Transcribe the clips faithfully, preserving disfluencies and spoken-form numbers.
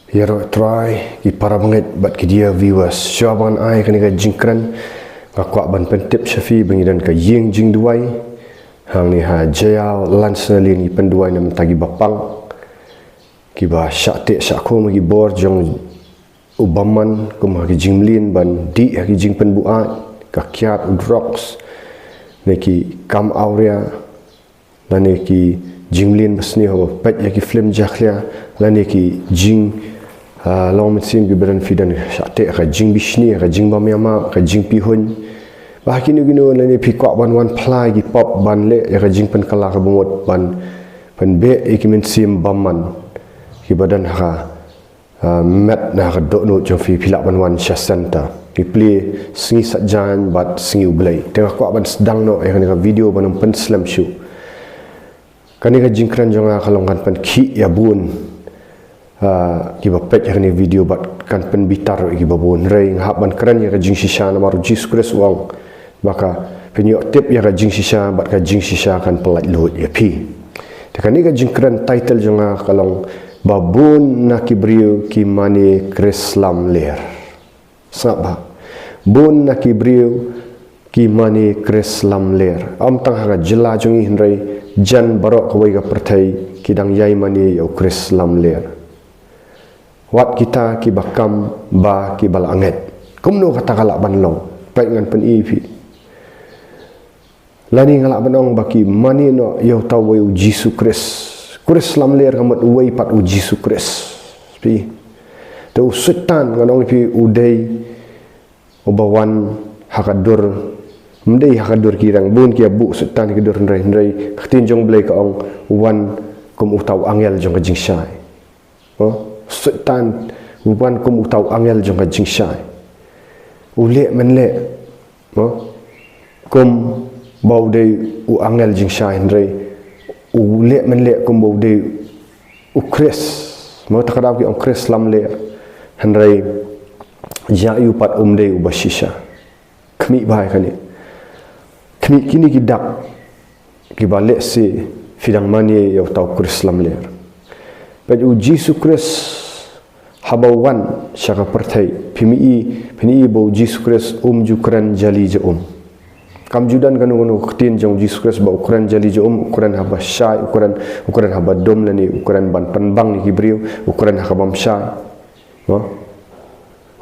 Ïaroh Trai, ki para bangeit bad ki dear viewers. Shuwa ban ai kane ka jingkren, nga kwah ban pyntip sha phi ba ngi don ka ïing jingduwai hangne ha Jaïaw Lansonalane, ngi pynduwai na bynta ki bapang kiba shah teh shah khum ha ki bor jong u bymman, kum ha ki jingmlien ban dih ha ki jingpynbuaid, ka kiad, u drugs, ne ki kam awria, lane ki jingmlien basniew haba peit ïa ki film jakhlia, lane ki jing, ah, long mynsiem kiba don, phi don shah teh ka jingbishni, ka jingbam ïa map, ka jingpihuiñ. Ba kino kino lane phi kwah ban wan phla ïa ki pop ban leh ïa ka jingpynkylla kaba mut ban pynbeh ïa ki mynsiem bymman kiba don ha ka, ah, met na ka dohnud jong phi, phi lah ban wan sha center. Ki plie sngi Saitjaiñ bad sngi U Blei. Te nga kwah ban sdang noh ïa kane ka video ban ym pynslem shuh. Kane ka jingkren jong nga ka long kan pynkhih ïa bun, ah, kiba peit ïa kane ka video bad kan pynbitar ïa kiba bun. Hynrei nga hap ban kren ïa ka jingshisha namar U Jisu Khrist u ong ba ka, phin ïoh tip ïa ka jingshisha bad ka jingshisha kan pyllait-luid ïa phi. Te kane ka jingkren, title jong nga ka long ba bun na ki briew ki mane khrist lamler. Sngap bha. Bun na ki briew ki mane khrist lamler. Ym tang ha ka jylla jong ngi hynrei jan baroh kawei ka pyrthei ki dang ïai mane ïa u khrist lamler. Wat kita kiba kam ba kiba la ngeit. Kumno kata ka lah ban long? Peit, ngan pyni ïa phi. Lane nga lah ban ong ba ki mane noh ïa uta uwei, U Jisu Khrist. Khrist lamler ka mut uwei pat, U Jisu Khrist. Phi. Te u Soitan, ngan ong ïa phi, u dei uba wan ha ka dur, ym dei ha ka dur ki rang, bun ki ïa buh Soitan ha ka dur, hynrei, hynrei ka ktien jong U Blei ka ong u wan kum uta u angel jong ka jingshai. Mo, Soitan u wan kum uta u angel jong ka jingshai. U leh mynleh, mo, kum ba u dei u angel jingshai, hynrei u leh mynleh kum ba u dei u Khrist. Mo, ta ka daw ki ong khrist lamler, hynrei ïa u pat um dei uba shisha. Khmih bha ïa kane. Khmih kine ki dak kiba lehse phi dang mane ïa uta u khrist lamler. Peit, U Jisu Khrist haba u wan sha ka pyrthei, phi mih, phin ïohi ba U Jisu Khrist um ju kren jali ja um. Kam ju don kano kano ka ktien jong U Jisu Khrist ba u kren jali ja um, u kren haba shai, u kren, u kren haba dum lane u kren ban pynbang ïa ki briew, u kren ha kaba ym shai. Mo?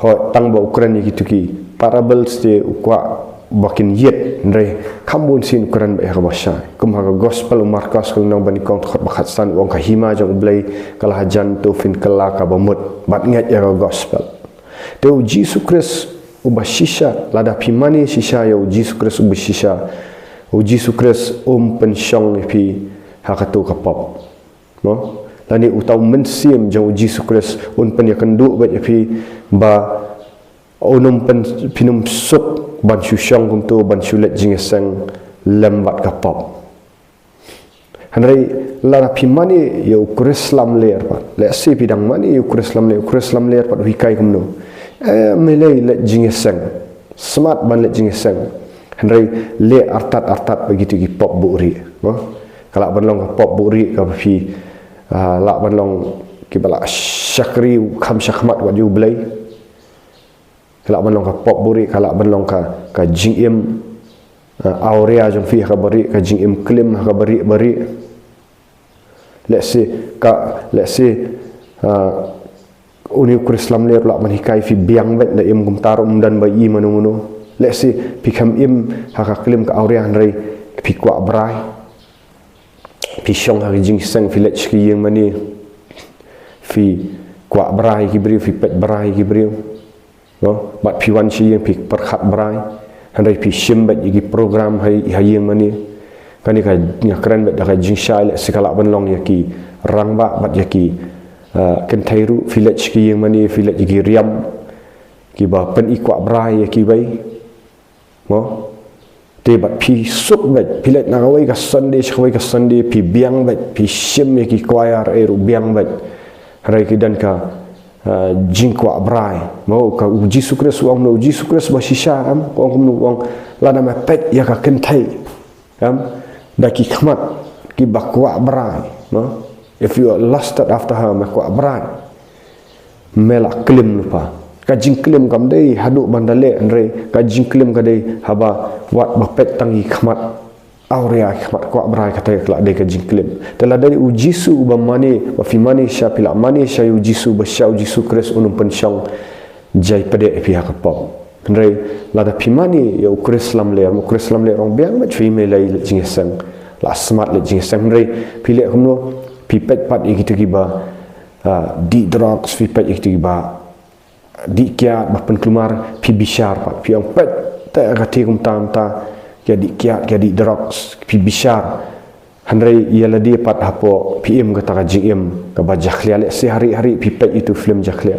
Hooid, tang ba u kren ïa kito ki parables te u kwah ba kin ïit, hynrei kham bun sien u kren beit ha kaba shai. Kum ha ka gospel u Markos ka lynnong ba nyngkong, dkhot ba khatsan, u ong, ka hima jong U Blei ka la hajan, to phin kylla kaba mut bad ngeit ïa ka gospel. Te U Jisu Khrist uba shisha, lada phi mane shisha ïa U Jisu Khrist uba shisha, U Jisu Khrist um pynshong ïa phi ha kato ka pop. Mo? Lane uta u mynsiem jong U Jisu Khrist un pynïakynduh beit ïa phi ba un ym pyn, phin ym suk ban shu shong kumto, ban shu leit jingïaseng lem bad ka pop. Hynrei lada phi mane ïa u khrist lamler pat, lehse phi dang mane ïa u khrist lamler, u khrist lamler pat u hikai kumno? Eh, ym lei leit jingïaseng. Smat ban leit jingïaseng. Hynrei leh artat artat bad kito ki pop buhrieh. Mo? Ka lah ban long ka pop buhrieh kaba phi, ah, lah ban long kiba la shakri kham shakhmat wat ïa U Blei. Ka lah ban long ka pop buhrieh, ka lah ban long ka, ka jingim, ah, awria jong phi ha kaba rieh, ka jingim klim ha kaba rieh ba rieh. Lehse ka, lehse, ah, une u khrist lamler u lah ban hikai phi biang beit, da im kumta ruh ym don ba ïohi mano mano. Lehse phi kham im ha ka klim ka awria hynrei phi kwah brai. Phi shong ha ka jingïaseng, phi leit sha ka ïing mane, phi kwah brai ïa ki briew, phi peit brai ïa ki briew. No? Bad phi wan sha ïing phi pyrkhat brai. Hynrei phi shim beit ïa ki program ha, ha ïing mane. Kane ka, nga kren beit da ka jingshai, lehse ka lah ban long ïa ki rangbah bad ïa ki, ah, kynthei ruh, phi leit sha ki ïing mane, phi leit ïa ki riam kiba pyni kwah brai ïa kiwei. Mo? Te bad phi suk beit, phi leit na kawei ka Sunday sha kawei ka Sunday, phi biang beit, phi shim ïa ki choir, eh, ruh biang beit. Hynrei ki don ka, ah, jingkwah brai. Mo, ka U Jisu Khrist u ong kumno, U Jisu Khrist ba shisha, em, u ong kumno, u ong, lada me peit ïa ka kynthei, em, da ki khmat kiba kwah brai, mo? If you are lusted after her, me kwah brai. me la klim lypa. Ka jingklim kam dei haduh ban da leh, hynrei ka jingklim ka dei haba wat ba peit tang ïa ki khmat awria, ki khmat kwah brai, kata ka la dei ka jingklim. Te lada dei U Jisu uba mane, ba phi mane shisha, phi la mane shisha ïa U Jisu, ba shisha U Jisu Khrist un ym pynshong jai pdeng ïa phi ha ka pop. Hynrei lada phi mane ïa U Khrist lamler, U Khrist lamler u ong biang beit phi me leit jingïaseng, la smat leit jingïaseng. Hynrei phi leh kumno? Phi peit pat ïa kito kiba, ah, dih drugs, phi peit ïa kito kiba dih kiad, ba pynkulmar, phi bishar pat, phi ong peit, te ka te kumta kumta, ki ïa dih kiad, ki ïa dih drugs, phi bishar. Hynrei ïa lade pat hapoh phi im kata ka jingim kaba jakhlia, lehse hari hari phi peit ïa uto u film jakhlia,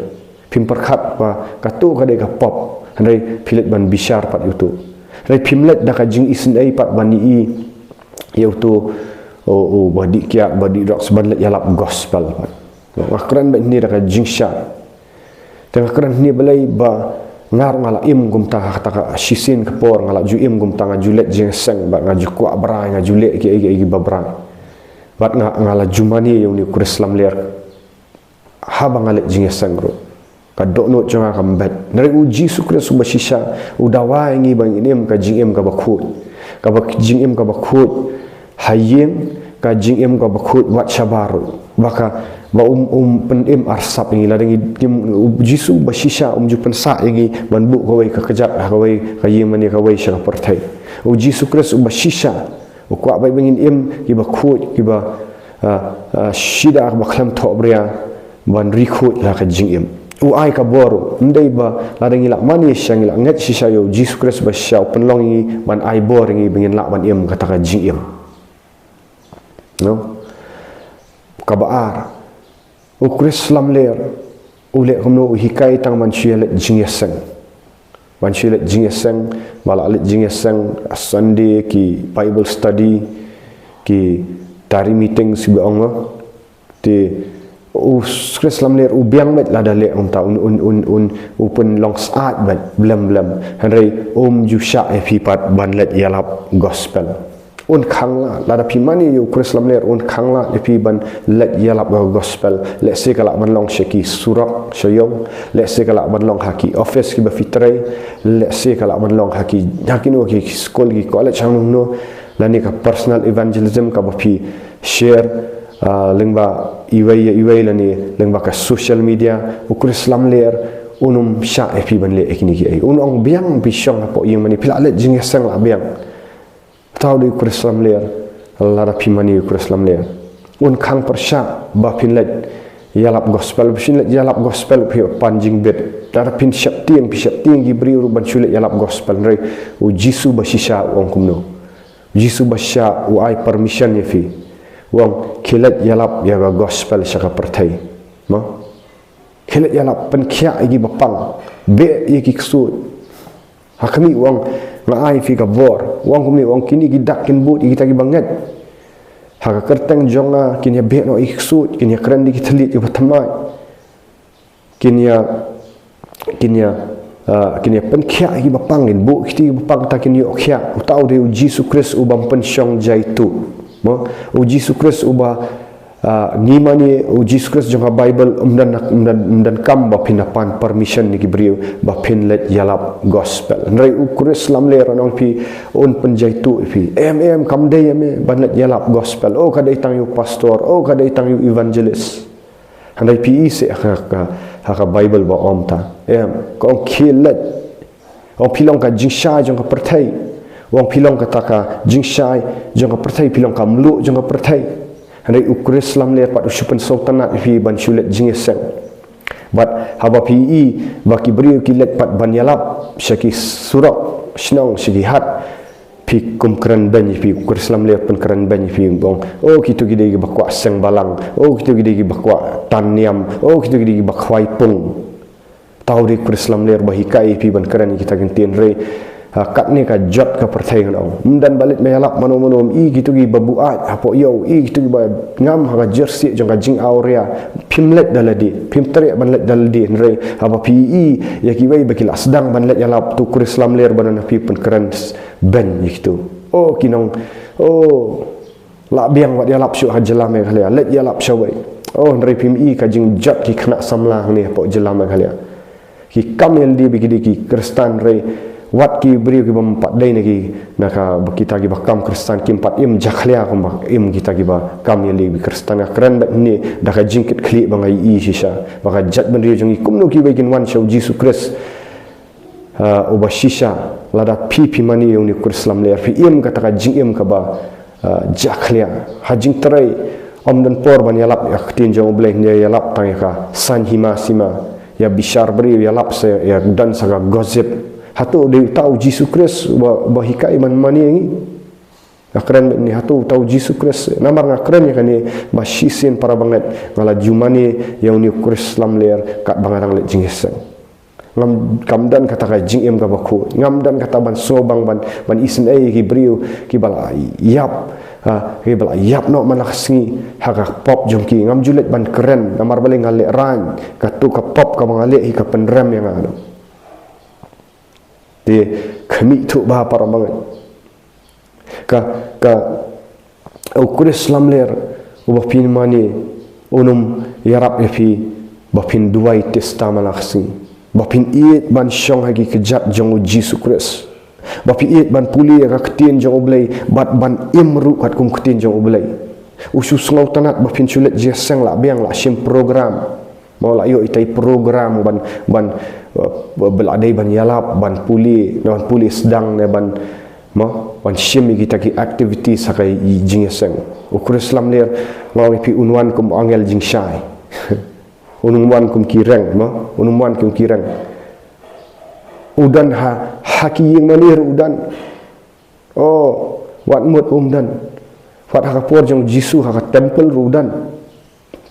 phim pyrkhat ba kato ka dei ka pop, hynrei phi leit ban bishar pat ïa uto. Hynrei phim leit da ka jingisynei pat ban ïohi ïa uto u, uba dih kiad, ba dih drugs, ban leit ïalap gospel pat. Nga kren beit hangne da ka jingshai. Te nga kren hangne balei? Ba nga ruh nga la im kumta ha kata ka shisien ka por, nga la ju im kumta, nga ju leit jingïaseng, bad nga ju kwah brai, nga ju leh kiei kiei kiba brai. Bad nga, nga la ju mane ïa une U Khrist lamler haba nga leit jingïaseng ruh. Ka dohnud jong nga kam beit. Hynrei U Jisu Khrist uba shisha u dawa ïa ngi ba ngin im ka jingim kaba khuid. Kaba jingim kaba khuid ha ïing, ka jingim kaba khuid wat shabar ruh. Ba ka, ba um, um pynim arsap ïa ngi, lada ngi, ngi, U Jisu uba shisha um ju pynsah ïa ngi ban buh kawei ka kjat ha kawei ka ïing mane kawei sha ka pyrthei. U Jisu Khrist uba shisha u kwah beit ba ngin im kiba khuid, kiba, ah, ah, shida, kaba khlem thohbria, ban ri khuid la ka jingim. U ai ka bor ruh, ym dei ba lada ngi la mane shisha, ngi la ngeit shisha ïa U Jisu Khrist ba shisha, u pynlong ïa ngi, ban ai bor ïa ngi ba ngin lah ban im kata ka jingim. No? Kaba ar, U Khrist lamler u leh kumno? U hikai tang ban shu ïa leit jingïaseng. Ban shu ïa leit jingïaseng, ba la leit jingïaseng, Sunday ki Bible study, ki tari meeting, shu ba ong. Te U Khrist lamler u biang beit lada leh kumta, un, un, un, un, u pynlong syaid beit, blem, blem. Hynrei um ju shah ïa phi pat ban leit ïalap gospel. Un khang lad, lada phi mane ïa U Khrist lamler, un khang lad ïa phi ban leit ïalap ka gospel. Lehse ka lah ban long sha ki surok sha ïew, lehse ka lah ban long ha ki office kiba phi trei, lehse ka lah ban long ha ki, ha kino ki skul, ki college, hangno hangno, lane ka personal evangelism kaba phi share, ah, lyngba iwei ïa iwei lane lyngba ka social media. U Khrist lamler un ym shah ïa phi ban leh ïa kine kiei. Un ong biang, phi shong hapoh ïing mane, phi la leit jingïaseng la biang. Tau da U Khrist lamler, lada phi mane U Khrist lamler. Un khang pyrshah ba phin leit ïalap gospel, ba phin leit ïalap gospel, phi pan jingbit. Lada phin sheptieng, phi sheptieng ki briew ruh ban shu leit ïalap gospel. Hynrei U Jisu ba shisha u ong kumno? U Jisu ba shisha u ai permission ïa phi. U ong khie leit ïalap ïa ka gospel sha ka pyrthei. Mo? Khie leit ïalap, pynkhiah ïa kiba pang, beh ïa ki ksuid. Ha khmih u ong, nga ai phi ka bor. U ong kumne, u ong kine ki dak kin bud ïa kita kiba ngeit. Ha ka kyrteng jong nga kin ïa beh noh ïa ki ksuid, kin ïa kren da ki thylliej kiba thymmai. Kin ïa, kin ïa, ah, kin ïa pynkhiah ïa kiba pang, kin buh kti kiba pang, ta kin ïoh khiah. Uta u dei U Jisu Khrist u bym pynshong jaitu. Mo, U Jisu Khrist uba, ah, ngi mane, U Jisu Khrist jong ka Bible um don, um don, um don kam ba phin da pan permission na ki briew ba phin leit ïalap gospel. Hynrei U Khrist lamler un ong phi, un pynjaitu ïa phi. Em, em, kam dei em, em, ban leit ïalap gospel. Oh, ka dei tang ïa u pastor, oh, ka dei tang ïa u evangelist. Hynrei phi i seh ha ka, ha ka Bible ba ong ta. Em, ka ong khie leit. Ong phi long ka jingshai jong ka pyrthei. Ong phi long kata ka jingshai jong ka pyrthei, phi long ka mluh jong ka pyrthei. Hynrei U Khrist lamler pat u shu pynsngewtynnat ïa phi ban shu leit jingïaseng. Bad haba phi i ba ki briew ki leit pat ban ïalap sha ki surok shnong, sha ki hat, phi kum kren beiñ ïa phi, U Khrist lamler pynkren beiñ ïa phi, ong, oh, kito ki dei kiba kwah seng balang, oh, kito ki dei kiba kwah tan niam, oh, kito ki dei kiba khwai pung. Tau dei U Khrist lamler ba hikai ïa phi ban kren ïa kita ki ktien. Hynrei, ha, katne ka jot ka pyrthei ngan ong. Ym don ba leit ban ïalap mano mano, ym i kito kiba buaid hapoh ïew, i kito kiba ngam ha ka jersey jong ka jingawria. Phim leit da lade, phim treh ban leit da lade. Hynrei haba phi i ïa kiwei ba ki la sdang ban leit ïalap, to U Khrist lamler ba don ha phi pynkren beiñ ïa kito. Oh, ki nong, oh, la biang wat ïalap shuh ha jylla Meghalaya, leit ïalap shawei. Oh, hynrei phim i ka jingjot ki khynnah samla hangne hapoh jylla Meghalaya. Ki kam ïalade bad ki dei ki Khristan, hynrei wat ki briew kiba ym pat dei na ki, na ka, ba kita kiba kam Khristan, kim pat im jakhlia kumba im kita kiba kam ïalade bad ki Khristan. Nga kren beit hangne da ka jingkitkhlieh ba nga ïohi shisha, ba ka jaitbynriew jong ngi kumno kiwei kin wan sha U Jisu Khrist. Ah, uba shisha, lada phi, phi mane ïa une u Khrist lamler, phi im kata ka jingim kaba, ah, jakhlia. Ha jingtrei, ym don por ban ïalap ïa ka ktien jong U Blei, ïalap tang ïa ka saiñ hima sima, ïa bishar briew, ïalap sa, ïa don sa ka gossip. Hato dei uta U Jisu Khrist uba, uba hikai ban mane ïa ngi? Nga kren beit hangne, hato uta U Jisu Khrist? Namar nga kren ïa kane ba shisien, para bangeit, nga la ju mane ïa une u Khrist lamler katba nga dang leit jingïaseng. Ngam, kam don kata ka jingim kaba khuid. Ngam don kata ban sngewbang ban, ban isynei ïa ki briew kiba la ïap, ha, kiba la ïap noh man la ka sngi ha ka pop jong ki. Ngam ju leit ban kren, namar balei? Nga lehraiñ, kato ka pop kaba nga leh hi ka pynrem ïa nga, no. Te khmih thuh bha, para bangeit. Ka, ka, U Khrist lamler uba phin mane, un ym ïarap ïa phi ba phin duwai tista man la ka sngi, ba phin ïeit ban shong ha ki kjat jong U Jisu Khrist, ba phi ïeit ban pule ïa ka ktien jong U Blei, bad ban im ruh katkum ka ktien jong U Blei. U shu sngewtynnat ba phin shu leit jingïaseng, la biang, la shim program. Mo, la ïoh ita i program ban, ban, eh, ba la dei ban ïalap, ban pule, ban pule sdang, ne ban, mo, ban shim ïa kita ki activities ha ka jingïaseng. U Khrist lamler, nga ong ïa phi, un wan kum angel jingshai. Un ym wan kum ki reng, mo, un ym wan kum ki reng. U don ha, ha ki ïing mane ruh u don. Oh, wat mut um don. Wat ha ka por jong U Jisu ha ka temple ruh u don.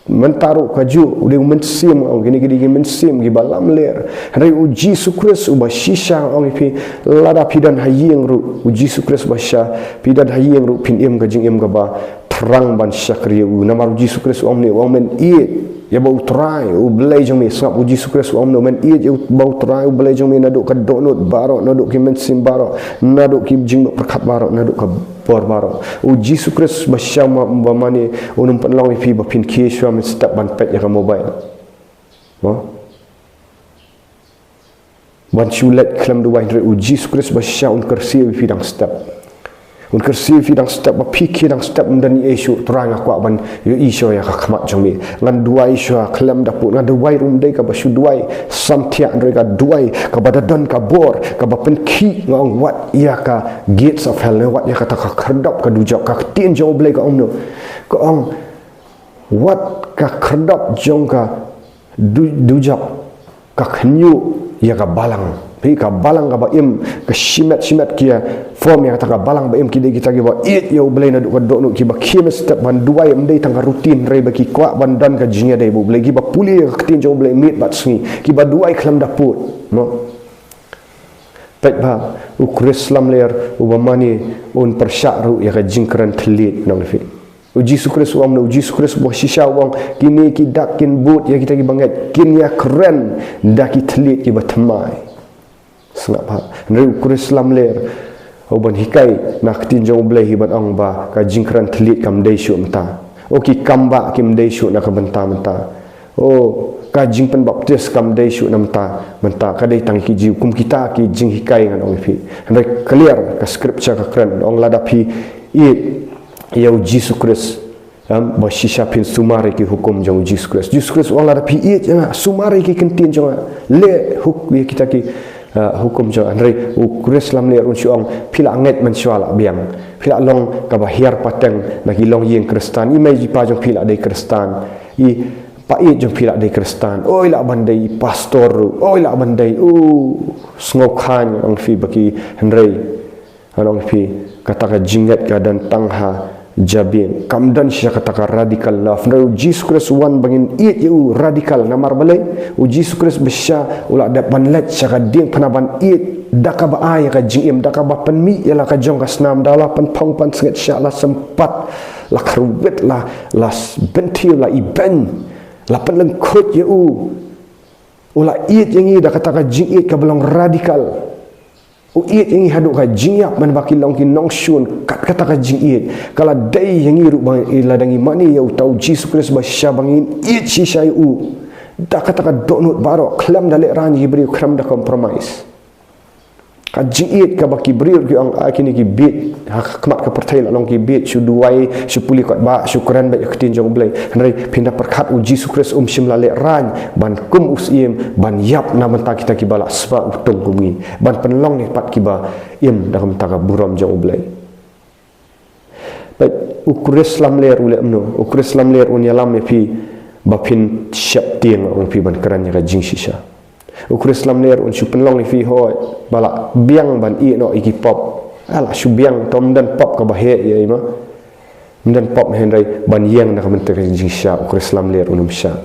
Mynta ruh kajuh, u dei u mynsiem, ong, kine ki dei ki mynsiem kiba lamler. Hynrei U Jisu Khrist uba shisha, ong ïa phi, lada phi don ha ïing ruh, U Jisu Khrist ba shisha, phi don ha ïing ruh, phin im ka jingim kaba thrang ban shakri ïa u. Namar U Jisu Khrist u ong ne, u ong, men ïeit ïa uba U Trai U Blei jong me. Sngap, U Jisu Khrist u ong ne, men ïeit ïa uba U Trai U Blei jong me naduh ka dohnud baroh, naduh ki mynsiem baroh, naduh ki jingpyrkhat baroh, naduh ka bor baroh. U Jisu Khrist ba shisha uba mane, un ym pynlong ïa phi ba phin khie shuwa mynstep ban peit ïa ka mobile. Mo? Ban shu leit khlem duwai, hynrei U Jisu Khrist ba shisha un kyrsiew ïa phi dang step. Un kyrsiew ïa phi dang step, ba phi khie dang step, ym don ei ei shuh, Trai nga kwah ban ïohi shuwa ïa ka khmat jong me. Ngan duwai shuwa khlem da pud, ngan duwai ruh ym dei kaba shu duwai samthiah, hynrei ka duwai kaba da don ka bor, kaba pynkhih, nga ong, wat ïa ka gates of hell, ne wat ïa kata ka khyrdop ka dujok. Ka ktien jong U Blei ka ong no. Ka ong, wat ka khyrdop jong ka du-, dujok ka khynñiuh ïa ka balang. Phi, ka balang kaba im, ka shimet shimet ki ïa form ïa kata ka balang ba im, ki dei kita kiba ïeit ïa U Blei naduh ka dohnud, kiba khie mynstep ban duwai, ym dei tang ka routine, hynrei ba ki kwah ban don ka jingïadei bad U Blei, kiba pule ïa ka ktien jong U Blei miet bad sngi, kiba duwai khlem da pud. Mo? Peit ba, U Khrist lamler uba mane un pyrshah ruh ïa ka jingkren thylliej, nong phi. U Jisu Khrist u ong ne, U Jisu Khrist ba shisha u ong, kine ki dak kin bud ïa kita kiba ngeit, kin ïa kren da ki thylliej kiba thymmai. Sngap ha. Hynrei U Khrist lamler uban hikai na ka ktien jong U Blei hi ban ong ba ka jingkren thylliej kam dei shuh mynta. O, ki kam bah kim dei shuh na ka bynta mynta. O, ka jingpynbaptis kam dei shuh na mynta mynta. Ka dei tang ki jing, kum kita ki jinghikai, ngan ong ïa phi. Hynrei clear ka scripture ka kren, ong lada phi ïeit ïa U Jisu Khrist, em, ba shisha phin sumar ïa ki hukum jong U Jisu Khrist. Jisu Khrist u ong lada phi ïeit ïa nga, sumar ïa ki ktien jong nga. Leh huk-, ïa kita ki, eh, hukum jong nga. Hynrei U Khrist lamler un shu ong, phi la ngeit mynshuwa, la biang. Phi la long kaba hiar pateng na ki longïing Khristan. I mei i pa jong phi la dei Khristan. I pa ïeit jong phi la dei Khristan. Oi, lah ban dei pastor ruh. Oi, lah ban dei, u, sngewkhan, ong phi, ba ki, hynrei ngan ong phi, kata ka jingngeit ka don tang ha jabieng. Kam don shisha kata ka radical love. Hynrei U Jisu Khrist u wan ba ngin ïeit ïa u radical. Namar balei? U Jisu Khrist ba shisha u la dep ban leit sha ka diengphna ban ïeit da kaba ai ïa ka jingim, da kaba pynmih ïa la ka jong ka snam, da la pynphong pynsngewsih, la sympat, la kyrwit, la, la s-, bynthiew, la ibeiñ, la pynlyngkhuid ïa u. U la ïeit ïa ngi da kata ka jingïeit kaba long radical. U ïeit ïa ngi haduh ka jingïap, man ba ki long ki nongshun kat kata ka jingïeit. Ka la dei ïa ngi ruh ba lada ngi mane ïa uta u Jisu Khrist ba shisha, ba ngin ïeit shisha ïa u. Da kata ka dohnud baroh, khlem da lehraiñ ki briew, khlem da compromise. Ka jingïeit kaba ki briew ki ong, ah, kine ki bieit, ha khmat ka pyrthei la long ki bieit, shu duwai, shu pule kot Bah, shu kren beit ïa ka ktien jong U Blei. Hynrei phin da pyrkhat u Jisu Khrist um shym la lehraiñ ban kum u syiem, ban ïap na bynta kita kiba la spah u tung kum ngi, ban pynlong ïa ki pat kiba im na ka bynta ka burom jong U Blei. Peit, u Khrist lamler u leh kumno? U Khrist lamler un ïalam ïa phi ba phin sheptieng, ong phi, ban kren ïa ka jingshisha. U Khrist lamler un shu pynlong ïa phi, hooid, ba la biang ban ïeh noh ïa ki pop. Ah, la shu biang, to ym don pop kaba heh ïa i, ma. Ym don pop, hynrei ban ïeng na ka bynta ka jingshisha, u Khrist lamler un ym shah.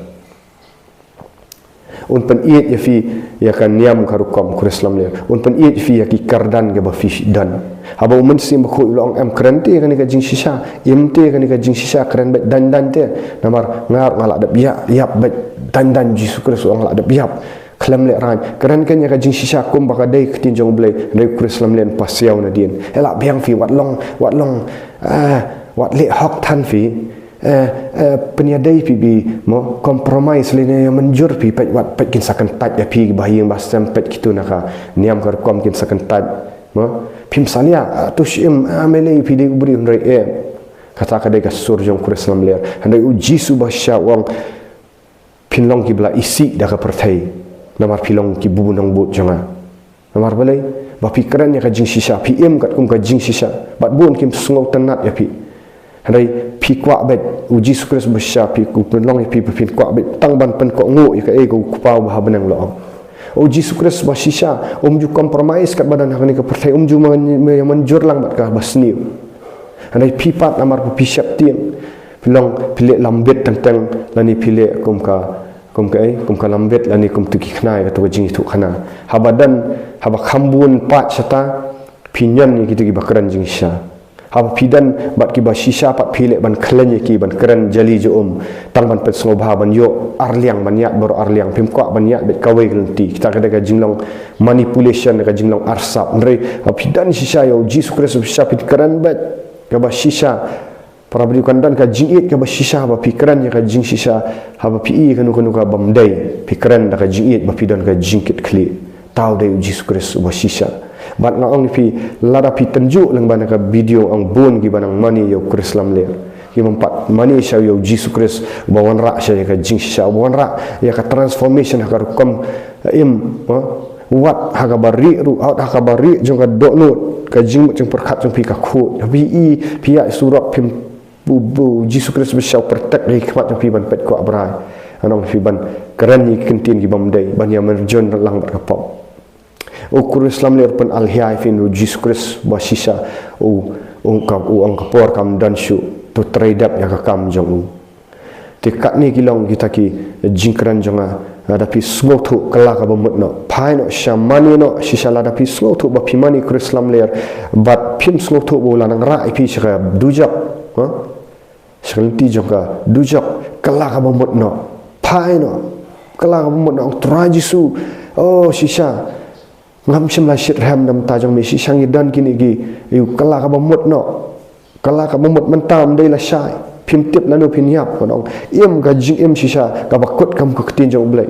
Un pynïeit ïa phi ïa ka niam ka rukom, u Khrist lamler. Un pynïeit ïa phi ïa ki kyrdan kiba phi don. Haba u Mynsiem Bakhuid u la ong, em, kren te ïa kane ka jingshisha, im te ïa kane ka jingshisha, kren beit dang dang te. Namar nga ruh nga la dep ïa, ïap beit dang dang, Jisu Khrist u ong, la dep ïap. Khlem lehraiñ, kren keiñ ïa ka jingshisha kumba ka dei ka ktien jong U Blei, hynrei u Khrist lamler un pasiaw nadien. Eh, la biang phi, wat long, wat long, eh, wat leh hok than phi. Eh, eh, pynïadei phi bad, mo, compromise lane ïa mynjur phi, peit wat, peit kin sa kyntait ïa phi, ba ïing ba sem, peit kito na ka niam ka rukom kin sa kyntait, mo. Phim salia, ah, to shim, ah, me lei phi dei u briew, hynrei em. Kata ka dei ka sur jong u Khrist lamler. Hynrei u Jisu ba shisha u ong, phin long kiba la isih da ka pyrthei, namar phi long ki bun nongbud jong nga. Namar balei? Ba phi kren ïa ka jingshisha, phi im katkum ka jingshisha. Bad bun kim sngewtynnat ïa phi. Hynrei phi kwah beit, u Jisu Khrist ba shisha, phi, u pynlong ïa phi, phin kwah beit tang ban pynkohnguh ïa kaei kaba u Kpa uba ha bneng u la ong. U Jisu Khrist ba shisha um ju compromise katba don ha kane ka pyrthei, um ju man, man, mynjur lang bad kaba sniew. Hynrei phi pat, namar ba phi sheptieng, phi long, phi leh lambit teng teng, lane phi leh kum ka, kum kaei, kum ka lambit lane kum tu ki khnai, kato ka jingïathuhkhana. Haba don, haba kham bun paid shata, phi ñion ïa kito kiba kren jingshisha. Haba phi don bad kiba shisha pat, phi leh ban khlaiñ ïa ki, ban kren jali ja um, tang ban pynsngewbha, ban ïoh arliang, ban ïaid baroh arliang, phim kwah ban ïaid beit kawei ka lynti. Kita ka dei ka jinglong manipulation, ka jinglong arsap. Hynrei haba phi don shisha ïa u Jisu Khrist ba shisha, phi kren beit kaba shisha. Para briew, kan don ka jingïeit kaba shisha haba phi kren ïa ka jingshisha. Haba phi ïohi kano kano kabym dei, phi kren da ka jingïeit, ba phi don ka jingkitkhlieh. Uta u dei u Jisu Khrist uba shisha. Bad nga ong ïa phi, lada phi tynjuh lyngba na ka video, ong bun kiba nang mane ïa u Khrist lamler, ki bym pat mane shuh ïa u Jisu Khrist uba wanrah shuh ïa ka jingshisha, uba wanrah ïa ka transformation ha ka rukom im, ha? Wat ha kaba rieh ruh, wat ha kaba rieh jong ka dohnud, ka jingmut jingpyrkhat jong phi ka khuid. Haba phi ïohi, phi ïaid surok, phim, u, u Jisu Khrist ba shisha u pyrthei ha khmat jong phi ban peit kwah brai. Ngan ong ïa phi, ban kren ïa ki kyntien kibym dei, ban ïa mynjur lang bad ka pop. U Khrist lamler u pynalhia ïa phi, u Jisu Khrist ba shisha u, u ong ka, u ong ka por kam don shuh, to trei dep ïa ka kam jong u. Te katne ki long kita ki jingkren jong nga. Lada phi sngewthuh, kylla kaba mut noh, phai noh, shisha mane noh shisha. Lada phi sngewthuh ba phi mane Khrist lamler, bad phim sngewthuh ba u la nang rah ïa phi sha ka dujok, ha? Sha ka lynti jong ka dujok, kylla kaba mut noh, phai noh, kylla kaba mut noh, ong Trai Jisu, oh shisha, ngam shym la shitrhem na ka bynta jong me, shisha ngi don kine ki, ïa u, kylla kaba mut noh. Kylla kaba mut, mynta ym dei lashai, phim tip lano phin ïap, ngan ong. Im ka jingim shisha kaba kut kum ka ktien jong U Blei.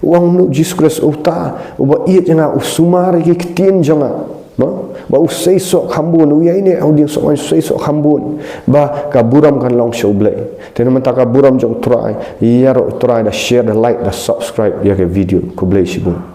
U ong kumno u Jisu Khrist? Uta uba ïeit ïa nga u sumar ïa ki ktien jong nga. Mo? Ba u sei soh kham bun, u ïaineh ha u dieng soh, u sei soh kham bun, ba ka burom kan long sha U Blei. Te na ka bynta ka burom jong U Trai, ïaroh U Trai da share, da like, da subscribe ïa ka video. Khublei shibun.